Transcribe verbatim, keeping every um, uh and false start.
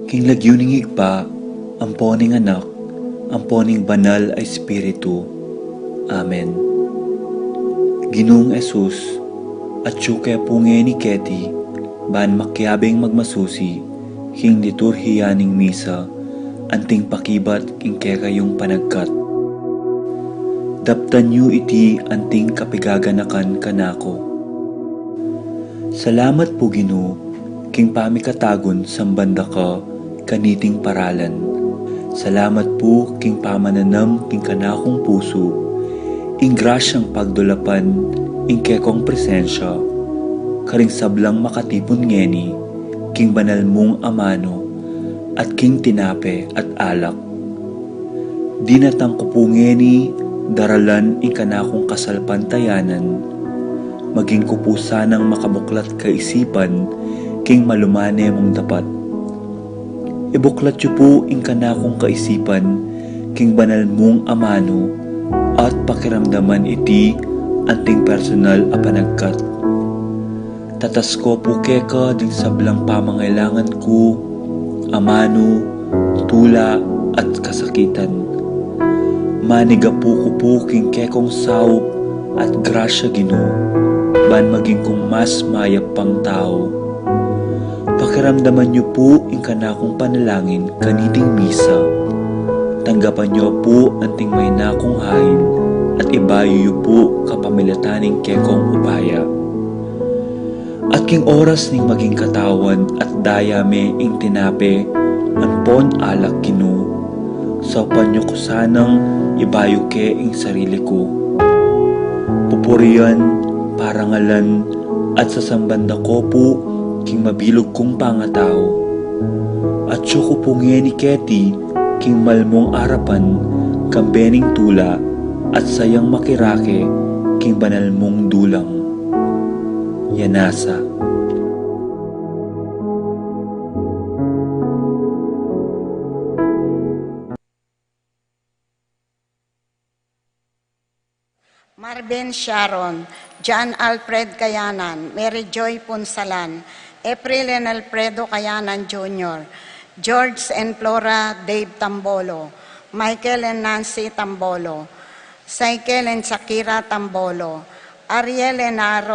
King lagyu ning Ibpa, ampo ning Anak, ampo ning Banal a Espiritu. Amen. Ginung Jesus, atyu ke pu ngeni keti, ban makiabing magmasusi king liturhiya ning misa, anting pakibat king kekayung panagkat. Daptan yu iti anting kapigaganakan kanaku. Salamat pu, Ginu, king pamikatagun samban da ka kaniting paralan. Salamat pu king pamananam king kanakung pusu ing grasyang pagdulapan ing kekong presensya karing sablang makatipun ngeni king banal mung amanu at king tinape at alak. Dinatang ku pu ngeni daralan ing kanakung kasalpantayanan, maging ku pu sanang makabuklat kaisipan king malumane mung dapat. Ibuklat yu pu ing kanakung kaisipan king banal mung amanu at pakiramdaman iti anting personal a panagkat. Tatas ku pu keka ding sablang pamangailangan ku, amanu, tula, at kasakitan. Manigapu ku pu king kekong saup at grasya, Ginu, ban maging kung mas mayap pang tau. Pakiramdaman yu pu ing kanakung panalangin kaniting misa. Tanggapan yu pu anting maina kung hain at ibayu yu pu kapamilatan ning kekong upaya. At king oras ning maging katawan at daya me ing tinape ampon alak, Ginu, saupan yu ku sanang ibayu ke ing sarili ku. Pupurian, parangalan, at sasamban da ku pu king mabilug kung pangatau. Atyu ku pu ngeni keti king malmung arapan, kambe ning tula at sayang makirake king banal mung dulang. Yanasa. Marvin Sharon, John Alfred Kayanan, Mary Joy Punsalan, April and Alfredo Kayanan Junior, George and Flora Dave Tambolo, Michael and Nancy Tambolo, Sykel and Shakira Tambolo, Ariel and Aaron